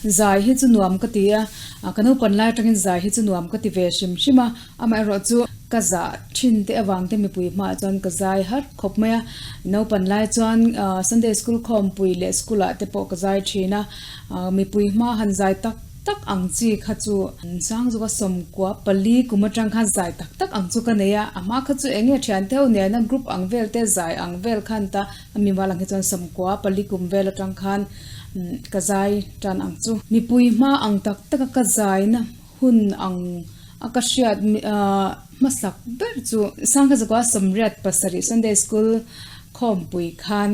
Zai hi chu nuam ka ti a, ka naupan lai atangin zai hi chu nuam ka ti ve hrim hrim a, amaherawhchu ka zah thin te avang te mipui hmaah chuan ka zai har khawp mai a. Naupan lai chuan Sunday school khawmpui leh school ah te pawh ka zai thin a, mipui hma han zai tak tak ang chi kha chu Sangzuka sawmkua pali kum atang khan zai tak tak ang chu ka nei a, a hma kha chu eng nge thian te ho nena group ang vel te zai ang vel khan ta a mi mal ang hi chuan sawmkua pali kum vel atang khan ka zai tan ang chu. Mipui hma ang tak taka ka zaina hun ang a ka hriat hmasak ber chu Sangkazakua 87 Sunday School khawmpui khan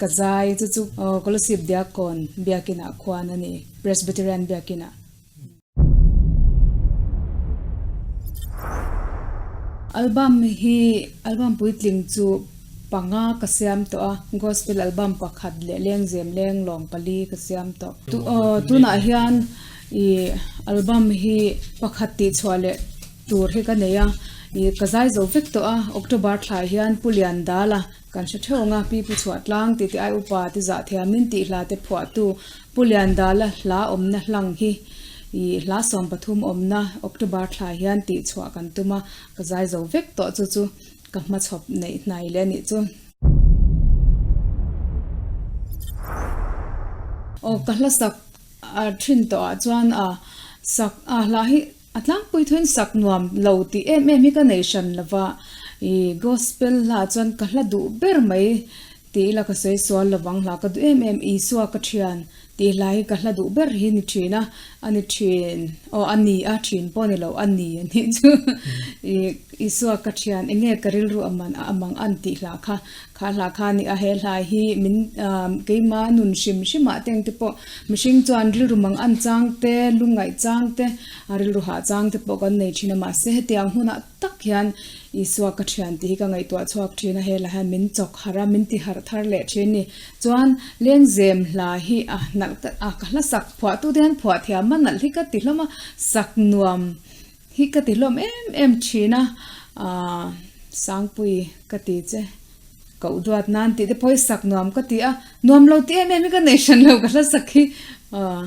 Ka zai chu chu Kolasib Diakkawn biakinah khuan a ni, Presbyterian biakinah. Album hi album puitling chu panga ka siam tawh a, Gospel album pakhat leh Lengzem Lenglawng pali ka siam tawh. Tunah hian ih album hi pakhat tihchhuah leh tur hi ka nei a, ih ka zai zo vek tawh a, October thla hian Pu Liandala Kan hre theuh ang a, Pi Pu Chhuah Tlang tih te ai upa te zah thiamin tih hla te phuahtu Pu Liandala hla awmna hlang hi i hla 13 awmna October thla hian tih chhuah kan tum a, ka zai zo vek tawh chu chu ka hmachhawp neih hnai leh a nih chu. Aw ka hla sak a thin tawh ah chuan a sak a hla hi A tlangpui thuin sak nuam lo tih em em hi ka nei hran lova, i gospel hla chuan ka hla duh ber mai tih ila ka sawi sual lovang hla ka duh em em Isua ka thian tih hla hi ka hla duh ber hi ni thin a, a ni thin aw a ni a thin pawh ni lo a ni a nih chu i Isua ka thian eng nge ka rilru a man a mang an tih hla kha Kha hla kha a ni a, he hla hi min keima nun hrim hrim ah te engte pawh mihring chuan rilru mang an chang te, lungngaih chang te, rilru hah chang te pawh kan nei thin a, mahse hetiang hunah tak hian Isua ka thian tih hi ka ngaihtuah chhuak thin a, he hla hian min chawk harh a, min ti harh thar leh thin a ni. Chuan Lengzem hla hi a nalh a, ka hla sak phuah tu te hian phuah thiam a nalh hi ka ti hlawm a, sak nuam Hi ka ti hlawm em em thin a, aah Sangpui ka ti che, koh duat nan tih te pawh hi sak nuam ka ti a, nuam lo ti em em hi ka nei hran lo ka hla sak hi aah.